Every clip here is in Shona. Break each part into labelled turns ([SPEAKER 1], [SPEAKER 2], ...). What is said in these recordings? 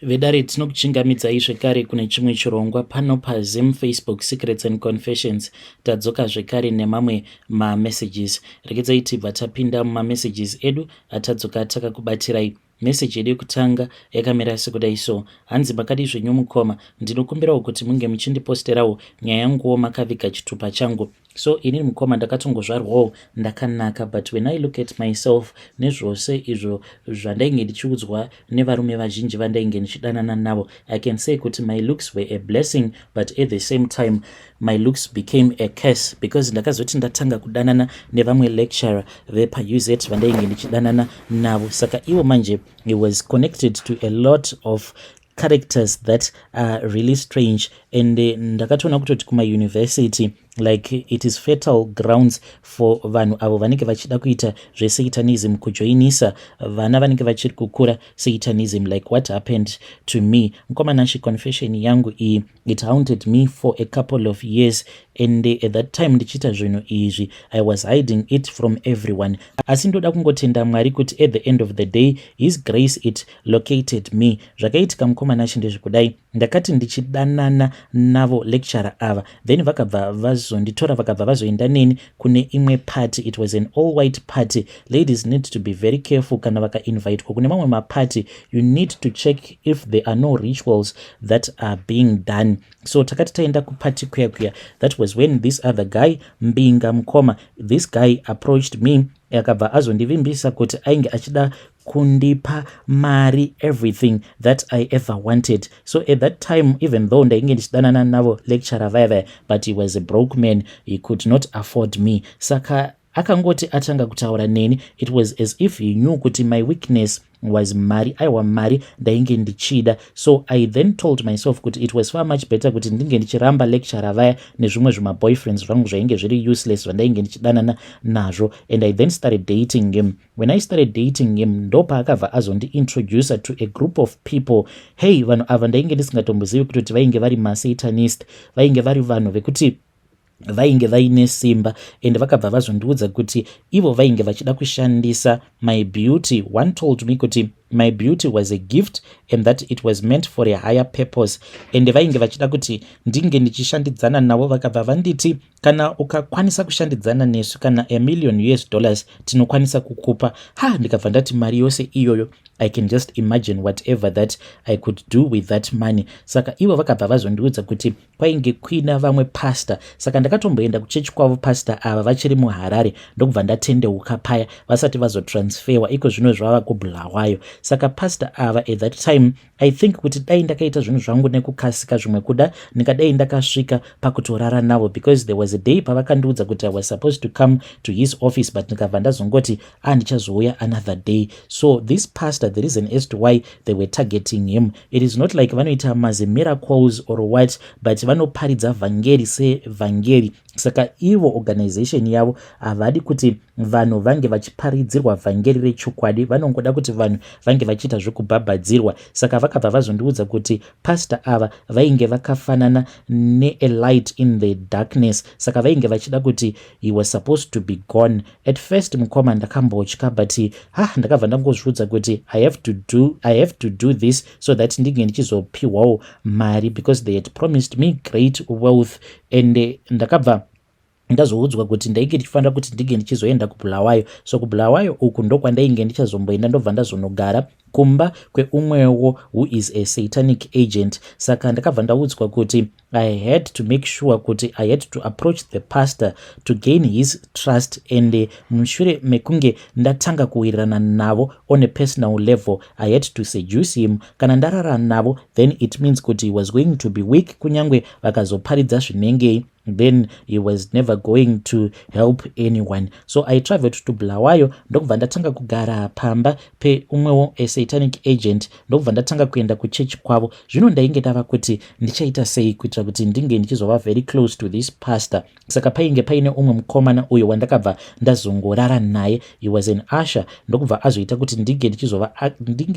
[SPEAKER 1] Vedare, tinokuchingamidzai zvekare kune chimwe chirongwa pano paZim Facebook Secrets and Confessions. Tadzoka zvekare nemamwe mamessages. Regedzai tibva tapinda mumamessages edu atadzoka takakubatirai. Meseji yedu yekutanga yakamira sekudai so. Hanzi, "Makadi zvenyu mukoma? Ndinokumbirawo kuti munge muchindiposterawo nyaya yanguwo makaviga chitupa changu. So inini mukoma, ndakatongozvarwawo ndakanaka, but when I look at myself nezvose izvo zvandainge ndichiudzwa nevarume vazhinji vandainge ndichidanana navo, I can say kuti my looks were a blessing, but at the same time my looks became a curse, because ndakazoti ndatanga kudanana nevamwe lecturer vepaUZ vandainge ndichidanana navo. Saka ivo manje, he was connected to a lot of characters that are really strange, and ndakatoona kutoti kumauniversity, like, it is fertile grounds for vanhu avo vanenge vachida kuita zvesatanism, kujoinisa vana vanenge vachiri kukura satanism, like what happened to me. Mukoma Nashe, confession yangu iyi, it haunted me for a couple of years, and at that time ndichiita zvinhu izvi, I was hiding it from everyone. Asi ndoda kungotenda Mwari kuti at the end of the day, His grace, it located me. Zvakaitika, mukoma Nashe, ndezvekudai. Ndakati ndichidanana navo lecturer ava, then vakabva vazonditora, vakabva vazoenda neni kune imwe party. It was an all white party. Ladies need to be very careful kana vakainvitwa kune mamwe maparty. You need to check if there are no rituals that are being done. So takati taenda kuparty kuya kuya, that was when this other guy, mbinga mukoma, this guy approached me, akabva azondivimbisa kuti ainge achida kundipa mari, everything that I ever wanted. So at that time, even though ndainge ndichidanana navo lecturer vaya vaya, but he was a broke man, he could not afford me. Saka akangoti atanga kutaura neni, it was as if he knew kuti my weakness was mari. Aiwa, mari ndainge ndichida. So I then told myself kuti it was far much better kuti ndinge ndichiramba lecturer vaya nezvimwe zvimaboyfriends zvangu zvainge zviri useless zvandainge ndichidanana nazvo, and I then started dating him. When I started dating him, ndopaakabva azondiintroducer to a group of people. Hey, vanhu ava ndainge ndisingatombozivi kutoti vainge vari masatanist. Vainge vari vanhu vekuti vainge vaine simba, and vakabva vazondiudza kuti ivo vainge vachida kushandisa my beauty. One told me kuti my beauty was a gift and that it was meant for a higher purpose, and vainge vachida kuti ndinge ndichishandidzana navo. Vakabva vanditi, "Kana ukakwanisa kushandidzana nesu, kana a million US dollars tinokwanisa kukupa." Ha, ndikabva ndati, "Mari yose iyoyo, I can just imagine whatever that I could do with that money." Saka ivo vakabva vazondiudza kuti kwainge kuina vamwe pastor. Saka ndakatomboenda kuchechi kwavo pastor ava vachiri muHarare, ndokubva ndatendeuka paya vasati vazotransferwa iko zvino zvava kuBulawayo. Saka pastor ava, at that time, I think kuti dai ndakaita zvinhu zvangu nekukasika, zvimwe kuda ndingadai ndakasvika pakutorara navo, because there was a day pavakandiudza kuti I was supposed to come to his office, but ndikabva ndazongoti, "Andichazouya ah, another day." So this pastor, the reason as to why they were targeting him, it is not like vanoita mazimiracles or what, but vanoparidza vhangeri sevhangeri. Saka ivo organization yavo havadi kuti vanhu vange vachiparidzirwa vhangeri rechokwadi, vanongoda kuti vanhu vange vachiita zvekubhabhadzirwa. Saka vakabva vazondiudza kuti pastor ava vainge vakafanana nealight in the darkness, saka vainge vachida kuti he was supposed to be gone. At first, mukoma, ndakambotya, but ha, ndakabva ndangozviudza kuti I have to do this so that ndinge ndichizopiwawo mari, because they had promised me great wealth. And ndakabva ndazoudzwa kuti ndainge ndichifanira kuti ndinge ndichizoenda kuBulawayo. So kuBulawayo uku ndokwandainge ndichazomboenda, ndobva ndazonogara kumba kweumwewo who is a satanic agent. Saka ndakabva ndaudzwa kuti I had to make sure kuti I had to approach the pastor to gain his trust, and mushure mekunge ndatanga kuwirirana navo on a personal level, I had to seduce him. Kana ndarara navo, then it means kuti he was going to be weak. Kunyange vakazoparidza zvinengei, then he was never going to help anyone. So I traveled to Bulawayo, ndokubva ndatanga kugara pamba peumwewo asatanic agent, ndokubva ndatanga kuenda kuchechi kwavo. Zvino ndainge ndava kuti ndichaita sei kuitira kuti ndinge ndichizova very close to this pastor? Saka painge paine umwe mukomana uyo wandakabva ndazongorara naye. He was an usher, ndokubva azoita kuti ndinge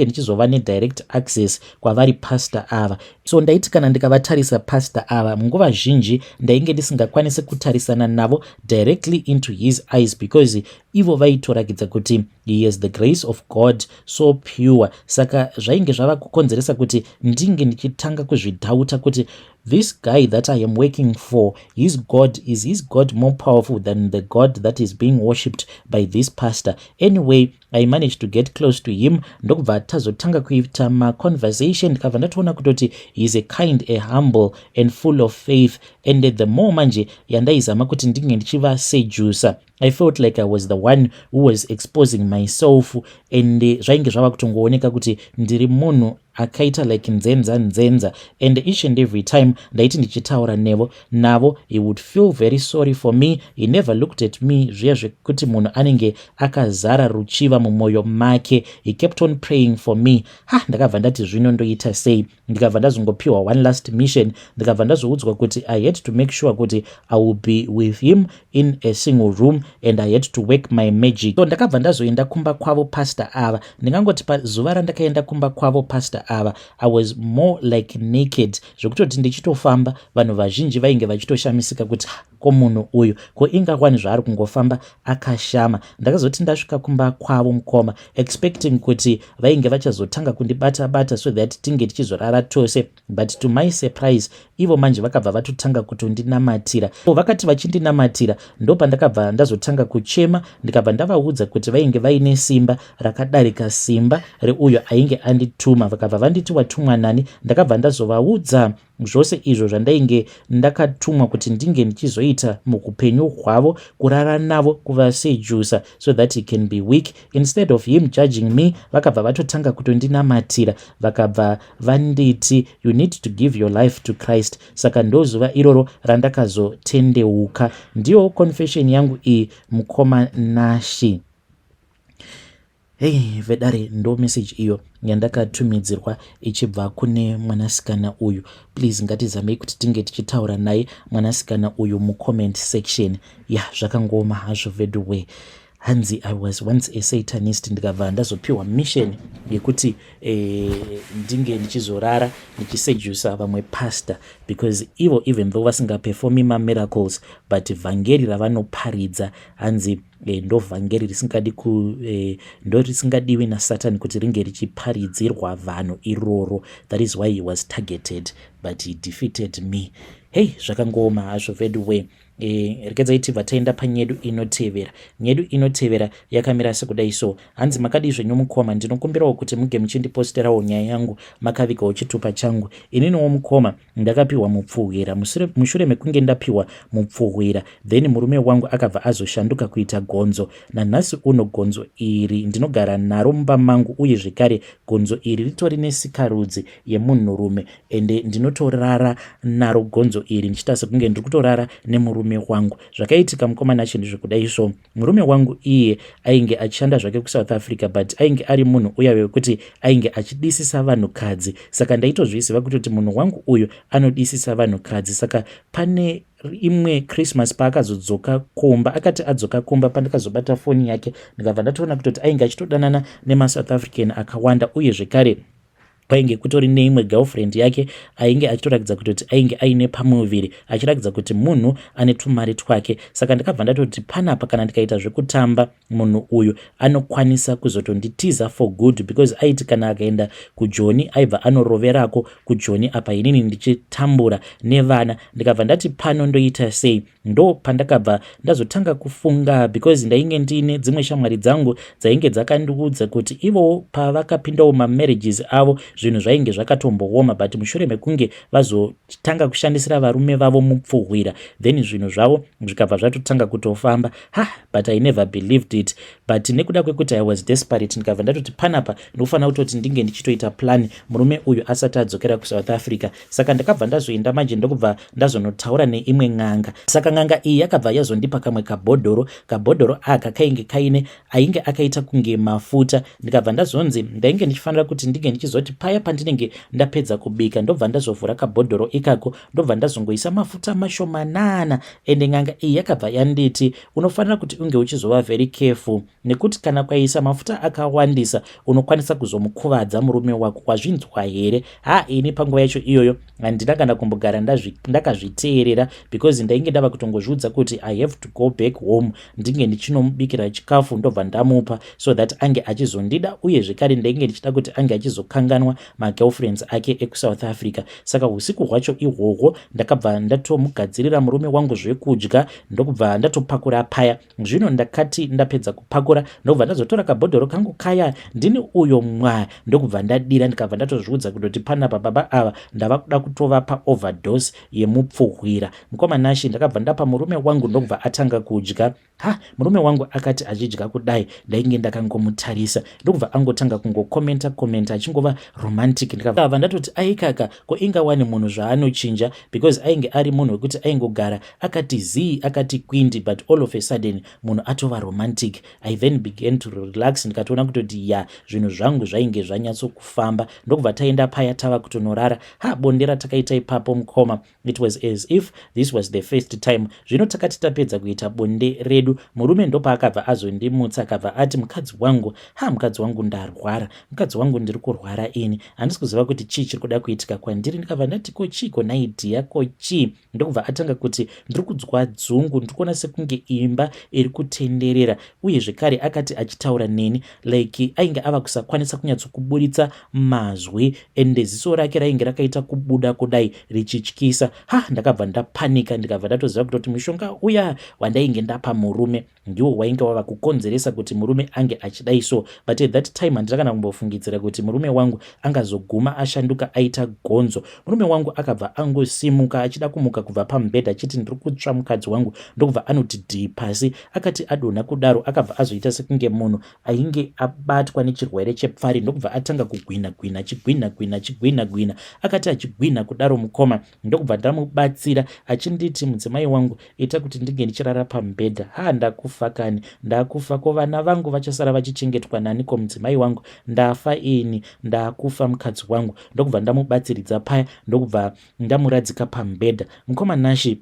[SPEAKER 1] ndichizova nedirect access kwavari pastor ava. So ndaiti kana ndikavatarisa pastor ava, nguva zhinji ndainge ndisingakwanisi kutarisana navo directly into his eyes, because Ivo vaitorakidza kuti he has the grace of God so pure. Saka zvainge zvava kukonzeresa kuti ndinge ndichitanga kuzvidhauta kuti this guy that I am working for, his God, is his God more powerful than the God that is being worshipped by this pastor? Anyway, I managed to get close to him, ndokubva tazotanga kuita maconversation. Ndikabva ndatoona kutoti he is a kind, a humble and full of faith. And the more manje yandaizama kuti ndinge ndichivasedusa, I felt like I was the one who was exposing myself, and zvainge zvava kutongooneka kuti ndiri munhu akaita like nzenza nzenza. And each and every time ndaiti ndichitaura nevo navo, he would feel very sorry for me. He never looked at me zviya zvekuti munhu anenge akazara ruchiva mumwoyo make. He kept on praying for me. Ha, ndakabva ndati zvino ndoita sei? Ndikabva ndazongopiwa one last mission. Ndikabva ndazoudzwa kuti I had to make sure kuti I will be with him in a single room and I had to work my magic. So ndakabva ndazoenda kumba kwavo pastor ava. Ndingangoti pazuva randakaenda kumba kwavo pastor ava, I was more like naked, zvekutoti ndichitofamba vanhu vazhinji vainge vachitoshamisika kuti ko munhu uyu ko ingawani zvaari kungofamba akashama. Ndakazoti ndasvika kumba kwavo mukoma, expecting kuti vainge vachazotanga kundibata bata so that tinge tichizorara tose, but to my surprise, ivo manje vakabva vatotanga kutondinamatira. Vakati vachindinamatira, ndopandakabva ndazotanga kuchema. Ndikabva ndavaudza kuti vainge vaine simba rakadarika simba reuyo ainge andituma. Vakabva vanditi, "Watumwa nani?" Ndakabva ndazovaudza zvose izvo zvandainge ndakatumwa kuti ndinge ndichizoita muupenyu hwavo, kurara navo, kuvasedusa so that he can be weak. Instead of him judging me, vakabva vatotanga kutondinamatira. Vakabva vanditi, "You need to give your life to Christ." Saka ndozuva iroro randakazotendeuka. Ndiyo confession yangu iyi, mukoma Nashi. Hei vedare, ndo message iyo yandakatumidzirwa ichibva kune mwanasikana uyu. Please, ngatizamei kuti tinge tichitaura naye mwanasikana uyu mucomment section. Ya, zvakangoma hazvo veduwe. Hanzi, "I was once a satanist, ndikabva ndazopiwa mission yekuti ndinge ndichizorara ndichisedusa vamwe pastor, because ivo, even though vasingaperformi mamiracles, but vhangeri ravanoparidza, hanzi ndo vhangeri risingadi ku ndo risingadiwi nasatani kuti ringe richiparidzirwa vanhu iroro. That is why he was targeted, but he defeated me." Hei, zvakangooma hazvo veduwe. Regedzai tibva taenda panyedu inotevera. Nyedu inotevera yakamira sekudai so. Hanzi, "Makadii zvenyu mukoma? Ndinokumbirawo kuti muge muchindiposterawo nyaya yangu makavigawo chitupa changu. Ininiwo mukoma ndakapiwa mupfuhwira. Mushure mekunge ndapiwa mupfuhwira, then murume wangu akabva azoshanduka kuita gonzo. Nanhasi uno gonzo iri ndinogara naro mumba mangu, uye zvekare gonzo iri ritori nesikarudzi yemunhurume, ende ndinotorara naro gonzo iri ndichiita sekunge ndiri kutorara nemurume wangu. Zvakaitika, mukoma Nashi, ndezvekudai so. Murume wangu iye ainge achishanda zvake kuSouth Africa, but ainge ari munhu uya wekuti ainge achidisisa vanhukadzi. Saka ndaitozviziva kutoti munhu wangu uyu anodisisa vanhukadzi. Saka pane imwe Christmas paakazodzoka kumba, akati adzoka kumba, pandakazobata foni yake, ndikabva ndatoona kutoti ainge achitodanana nemaSouth African akawanda, uye zvekare kwainge kutori neimwe girlfriend yake ainge achitoratidza kutoti ainge aine pamuviri, achiratidza kuti munhu ane tumari twake. Saka ndakabva ndatoti panapa kana ndikaita zvekutamba, munhu uyu anokwanisa kuzotonditiza for good, because aiti kana akaenda kuJoni aibva anoroverako kuJoni, apa inini ndichitambura nevana. Ndikabva ndati pano ndoita sei? Ndo pandakabva ndazotanga kufunga, because ndainge ndiine dzimwe shamwari dzangu dzainge dzakandiudza kuti ivowo pavakapindawo mamarriages avo zvinhu zvainge zvakatombooma, but mushure mekunge vazotanga kushandisira varume vavo mupfuhwira, then zvinhu zvavo zvikabva zvatotanga kutofamba. Ha, but I never believed it, but nekuda kwekuti I was desperate, ndikabva ndatoti panapa ndinofanira kutoti ndinge ndichitoita plan murume uyu asati adzokera kuSouth Africa. Saka ndakabva ndazoenda manje, ndokubva ndazonotaura neimwe n'anga. Saka n'anga iyi yakabva yazondipa kamwe kabhodhoro. Kabhodhoro aka kainge kaine ainge akaita kunge mafuta. Ndikabva ndazonzi ndainge ndichifanira kuti ndinge ndichizoti paya. Paya pandinenge ndapedza kubika, ndobva ndazovhura kabhodhoro ikako, ndobva ndazongoisa mafuta mashomanana. Ende n'anga iyi yakabva yanditi, "Unofanira kuti unge uchizova very careful, nekuti kana ukaisa mafuta akawandisa, unokwanisa kuzomukuvadza murume wako. Wazvinzwa here?" Ha, ini panguva yacho iyoyo handina kana kumbogara ndakazviteerera, because ndainge ndava kutongozviudza kuti I have to go back home, ndinge ndichinomubikira chikafu, ndobva ndamupa so that ange achizondida. Uye zvekare ndainge ndichida kuti ange achizokanganwa magirlfriends ake ekuSouth Africa. Saka usiku hwacho ihwohwo ndakabva ndatomugadzirira murume wangu zvekudya, ndokubva ndatopakura paya. Zvino ndakati ndapedza kupakura, ndokubva ndazotora kabhodhoro kangu kaya, ndini uyo mwa, ndokubva ndadira. Ndikabva ndatozviudza kutoti panapa baba ava ndava kuda kutovapa overdose yemupfuhwira. Mukoma Nashi, ndakabva ndapa murume wangu, ndokubva atanga kudya. Ha, murume wangu akati achidya kudai, ndainge ndakangomutarisa, ndokubva angotanga kungokomenta komenta, achingova romantic. Ndikabva ndatoti, "Aikaka, ko ingawani munhu zvaanochinja?" Because ainge ari munhu wekuti aingogara akati zii, akati kwindi, but all of a sudden munhu atova romantic. I then began to relax, ndikatoona kutoti ya, zvinhu zvangu zvainge zvanyatsokufamba. Ndokubva taenda paya tava kutonorara. Ha, bonde ratakaita ipapo, mukoma, it was as if this was the first time. Zvino takati tapedza kuita bonde redu, murume ndopaakabva azondimutsa, akabva ati, "Mukadzi wangu, ha, mukadzi wangu, ndarwara. Mukadzi wangu, ndiri kurwara ini, handisi kuziva kuti chii chiri kuda kuitika kwandiri." Ndikabva ndati, "Ko chiiko nhai dear? Ko chii?" Ndokubva atanga kuti, "Ndiri kunzwa dzungu, ndiri kuona sekunge imba iri kutenderera." Uye zvekare akati achitaura neni, like ainge ava kusakwanisa kunyatsokuburitsa mazwi, ende ziso rake rainge rakaita kubuda kudai richityisa. Ha, ndakabva ndapanika, ndikabva ndatoziva kutoti mushonga uya wandainge ndapa murume ndiwo wainge wava kukonzeresa kuti murume ange achidai so. But at that time handina kana kumbofungidzira kuti murume wangu angazoguma ashanduka aita gonzo. Murume wangu akabva angosimuka achida kumuka kubva pamubhedha, achiti, "Ndiri kutsva, mukadzi wangu." Ndokubva anoti dhii pasi. Akati adonha kudaro, akabva azoita sekunge munhu ainge abatwa nechirwere chepfari, ndokubva atanga kugwina gwina, achigwina gwina, achigwina gwina. Akati achigwina kudaro, mukoma, ndokubva ndamubatsira, achinditi, "Mudzimai wangu, ita kuti ndinge ndichirara pamubhedha. Ha, ndakufa kani, ndakufa. Ko vana vangu vachasara vachichengetwa nani ko? Mudzimai wangu, ndafa ini, ndakufa, mukadzi wangu." Ndokubva ndamubatsiridza paya, ndokubva ndamuradzika pamubhedha. Mukoma Nashi,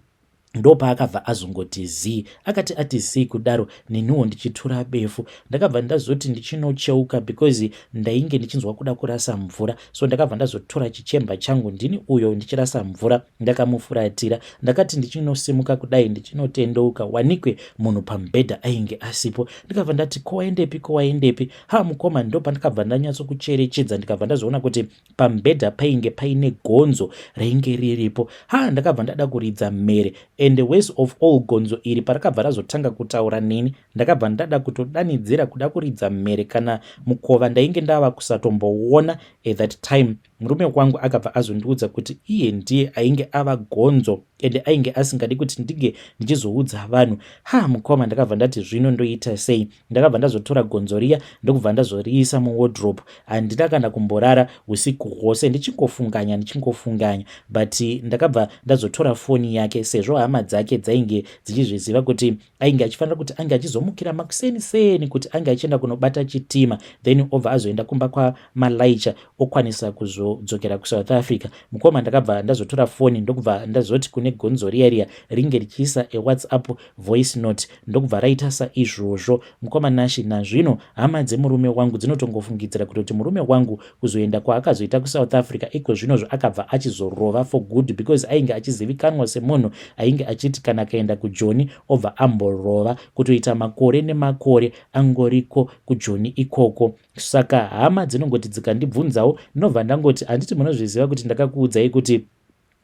[SPEAKER 1] ndopaakabva azongoti zii. Akati ati zii kudaro, neniwo ndichitura befu, ndakabva ndazoti ndichinocheuka, because ndainge ndichinzwa kuda kurasa mvura. So ndakabva ndazotora chichemba changu, ndini uyo ndichirasa mvura ndakamufuratira. Ndakati ndichinosimuka kudai, ndichinotendeuka, wanikwe munhu pamubhedha ainge asipo. Ndikabva ndati, "Ko waendepi? Ko waendepi?" Ha, mukoma, ndopandikabva ndanyatsokucherechedza, ndikabva ndazoona kuti pamubhedha painge paine gonzo rainge riripo. Ha, ndakabva ndada kuridza mhere. And worst of all, gonzo iri parakabva razotanga kutaura neni, ndakabva ndada kutodanidzira, kuda kuridza mhere. Kana mukova ndainge ndava kusatomboona. At that time murume wangu akabva azondiudza kuti iye ndiye ainge ava gonzo, ende ainge asingadi kuti ndinge ndichizoudza vanhu. Ha, mukoma, ndakabva ndati, "Zvino ndoita sei?" Ndakabva ndazotora gonzo riya, ndokubva ndazoriisa muwardrobe. Handina kana kumborara usiku hwose, ndichingofunganya, ndichingofunganya. But ndakabva ndazotora foni yake, sezvo hama dzake dzainge dzichizviziva kuti ainge achifanira kuti ange achizomukira makuseni seni kuti ange achienda kunobata chitima, then obva azoenda kumba kwamalaicha, okwanisa kuzodzokera kuSouth Africa. Mukoma, ndakabva ndazotora foni, ndokubva ndazoti kune gonzo riya riya ringe richiisa eWhatsApp voice note, ndokubva raita saizvozvo. Mukoma Nashi, nazvino hama dzemurume wangu dzinotongofungidzira kutoti murume wangu kuzoenda kwaakazoita kuSouth Africa iko zvinozvo akabva achizorova for good, because ainge achizivikanwa semunhu ainge achiti kana akaenda kuJoni obva amborova kutoita makore nemakore angoriko kuJoni ikoko. Saka hama dzinongoti dzikandibvunzawo, ndinobva ndangoti, "Handiti munozviziva kuti ndakakuudzai kuti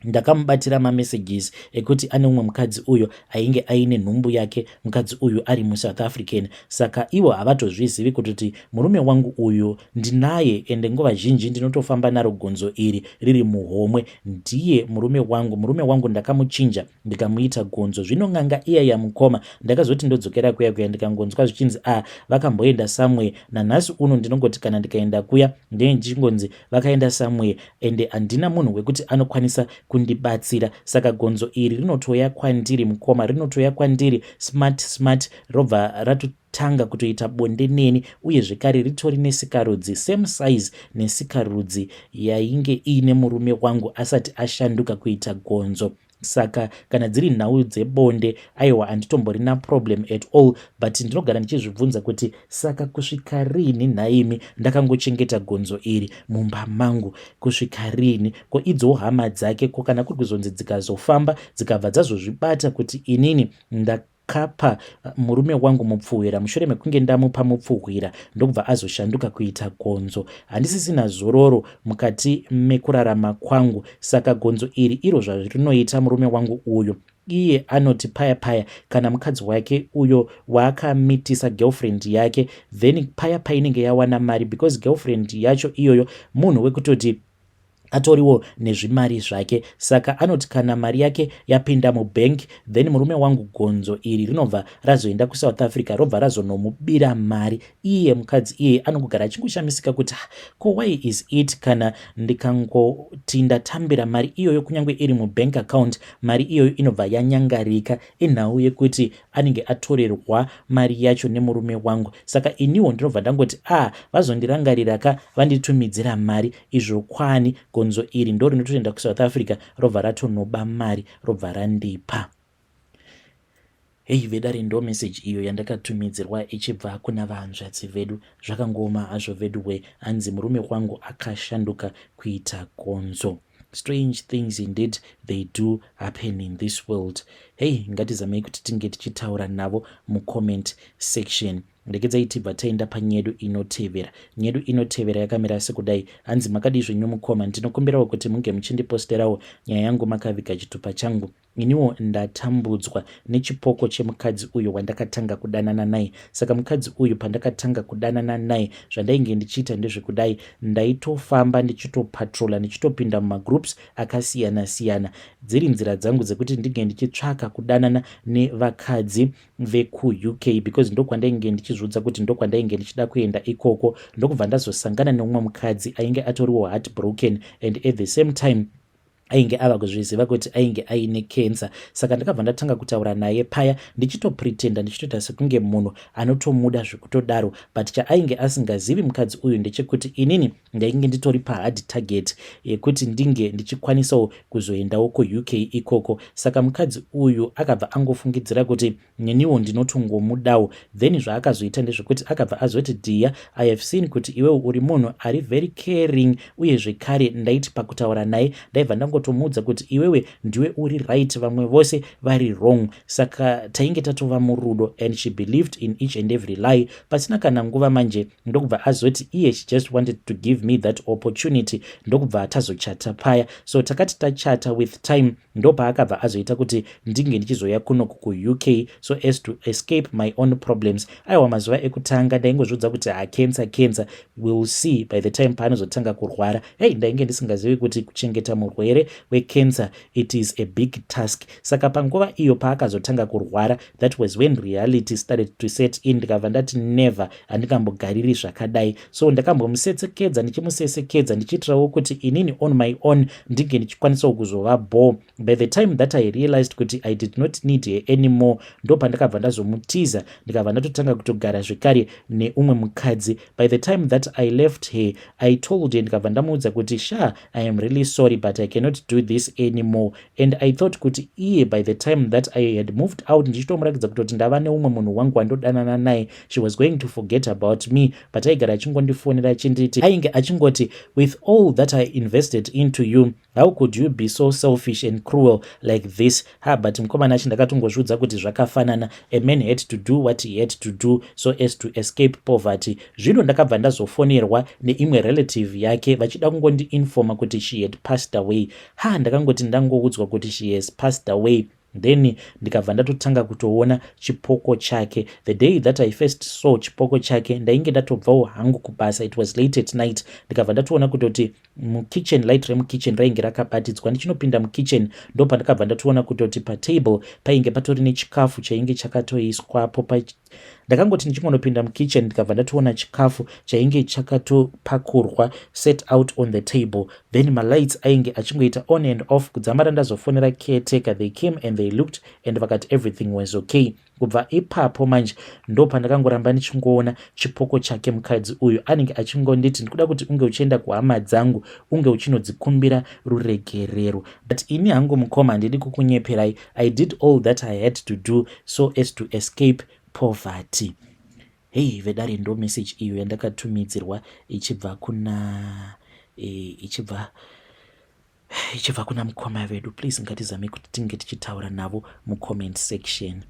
[SPEAKER 1] ndakamubatira mamessages ekuti ane umwe mukadzi uyo ainge aine nhumbu yake, mukadzi uyu ari muSouth African?" Saka ivo havatozvizivi kutoti murume wangu uyu ndinaye, ende nguva zhinji ndinotofamba naro gonzo iri riri muhomwe. Ndiye murume wangu. Murume wangu ndakamuchinja, ndikamuita gonzo. Zvino n'anga iya yamukoma, ndakazoti ndodzokera kuya kuya, ndikangonzwa zvichinzi a, vakamboenda somewhere. Nanhasi uno ndinongoti kana ndikaenda kuya, ndinenge ndichingonzi vakaenda somewhere, ende handina munhu wekuti anokwanisa. Kundibatsira. Saka gonzo iri rinotouya kwandiri, mukoma, rinotouya kwandiri smart smart, robva ratotanga kutoita bonde neni. Uye zvekare ritori nesikarudzi same size nesikarudzi yainge iine murume wangu asati ashanduka kuita gonzo. Saka kana dziri nhau dzebonde, aiwa, handitomborina problem at all. But ndinogara ndichizvibvunza kuti saka kusvika rini nhaimi ndakangochengeta gonzo iri mumba mangu? Kusvika rini? Ko idzowo hama dzake, ko kana kuri kuzonzi dzikazofamba dzikabva dzazozvibata kuti inini ndakapa murume wangu mupfuhwira, mushure mekunge ndamupa mupfuhwira ndokubva azoshanduka kuita gonzo, handisisina zororo mukati mekurarama kwangu. Saka gonzo iri iro zvazvinoita, murume wangu uyu iye anoti paya paya kana mukadzi wake uyo waakamitisa, girlfriend yake, then paya painenge yawana mari, because girlfriend yacho iyoyo munhu wekutoti atoriwo nezvimari zvake, saka anoti kana mari yake yapinda mubank, then murume wangu gonzo iri rinobva razoenda kuSouth Africa, robva razonomubira mari. Iye mukadzi iyeye anongogara achingoshamisika kuti, "Ko why is it kana ndikangoti ndatambira mari iyoyo, kunyange iri mubank account, mari iyoyo inobva yanyangarika?" Inhau yekuti anenge atorerwa mari yacho nemurume wangu. Saka iniwo ndinobva ndangoti, "A ah, vazondirangarira ka, vanditumidzira mari." Izvo kwani gonzo iri ndo rinotoenda kuSouth Africa, robva ratonoba mari, robva randipa. Hei vedare, ndo meseji iyo yandakatumidzirwa ichibva kuna vahanzvadzi vedu. Zvakangoma hazvo veduwe. Hanzi murume wangu akashanduka kuita gonzo. Strange things indeed, they do happen in this world. Hei, ngatizamei kuti tinge tichitaura navo mucomment section. Regedzai tibva taenda panyedu inotevera. Nyedu inotevera yakamira sekudai. Hanzi, "Makadii zvenyu mukoma? Ndinokumbirawo kuti munge muchindiposterawo nyaya yangu makaviga chitupa changu. Iniwo ndatambudzwa nechipoko chemukadzi uyu wandakatanga kudanana naye. Saka mukadzi uyu, pandakatanga kudanana naye, zvandainge ndichiita ndezvekudai: ndaitofamba ndichitopatrola, ndichitopinda mumagroups akasiyana-siyana, dziri nzira dzangu dzekuti ndinge ndichitsvaka kudanana nevakadzi vekuUK, because ndokwandainge ndichizviudza kuti ndokwandainge ndichida kuenda ikoko. Ndokubva ndazosangana neumwe mukadzi ainge atoriwo heart broken and at the same time ainge ava kuzviziva kuti ainge aine cancer. Saka ndakabva ndatanga kutaura naye paya, ndichitopretenda, ndichitoita sekunge munhu anotomuda zvekutodaro. But chaainge asingazivi mukadzi uyu ndechekuti inini ndainge nditori pahard target yekuti ndinge ndichikwanisawo kuzoendawo kuUK ikoko. Saka mukadzi uyu akabva angofungidzira kuti neniwo ndinotongomudawo. Then zvaakazoita ndezvekuti akabva azoti, 'Dear, I have seen kuti iwewo uri munhu ari very caring.' Uye zvekare ndaiti pakutaura naye ndaibva ndangotomuudza kuti iwewe ndiwe uri right, vamwe vose vari wrong. Saka tainge tatova murudo and she believed in each and every lie. Pasina kana nguva manje ndokubva azoti iye she just wanted to give me that opportunity. Ndokubva tazochata paya. So takati tachata, with time ndopaakabva azoita kuti ndinge ndichizoya kunoku kuUK so as to escape my own problems. Aiwa, mazuva ekutanga ndaingozviudza kuti hacancer, cancer, will see by the time paanozotanga kurwara. Hei, ndainge ndisingazivi kuti kuchengeta murwere wecancer, it is a big task. Saka panguva iyo paakazotanga kurwara, that was when reality started to set in. Ndikabva ndati never, handingambogariri zvakadai. So ndakambomusetsekedza, ndichimusesekedza, ndichiitirawo kuti inini on my own ndinge ndichikwanisawo kuzova bore. By the time that I realized kuti I did not need her anymore, ndo pandakabva ndazomutiza, ndikabva ndatotanga kutogara zvekare neumwe mukadzi. By the time that I left her, I told her, ndikabva ndamuudza kuti, 'Sha, I am really sorry, but I cannot do this anymore.' And I thought kuti iye by the time that I had moved out, ndichitomurakidza kutoti ndava neumwe munhu wangu wandodanana naye, she was going to forget about me. But aigara achingondifonera achinditi, ainge achingoti, 'With all that I invested into you, how could you be so selfish and cruel like this?' Ha, but mukomana achi ndakatongozviudza kuti zvakafanana, a man had to do what he had to do so as to escape poverty. Zvino ndakabva ndazofonerwa neimwe relative yake vachida kungondiinforma kuti she had passed away. Ha, ndakangoti ndangoudzwa kuti she has passed away, then ndikabva ndatotanga kutoona chipoko chake. The day that I first saw chipoko chake, ndainge ndatobvawo hangu kubasa. It was late at night. Ndikabva ndatoona kutoti mukitchen, light remukitchen rainge rakabatidzwa. Ndichinopinda mukitchen, ndopandakabva ndatoona kutoti patable painge patori nechikafu chainge chakatoiswapo. Ndakangoti ndichingonopinda mukitchen, ndikabva ndatoona chikafu chainge chakatopakurwa, set out on the table. Then malights ainge achingoita on and off kudzamara ndazofonera caretaker. They came and they looked and vakati everything was okay. Kubva ipapo manje ndo pandakangoramba ndichingoona chipoko chake. Mukadzi uyu anenge achingonditi, "Ndikuda kuti unge uchienda kuhama dzangu, unge uchinodzikumbira ruregerero." But ini hangu, mukoma, handidi kukunyeperai, I did all that I had to do so as to escape poverty. Hei vedare, ndo message iyo yandakatumidzirwa ichibva kuna mukoma vedu. Please, ngatizame kuti tinge tichitaura navo mucomment section.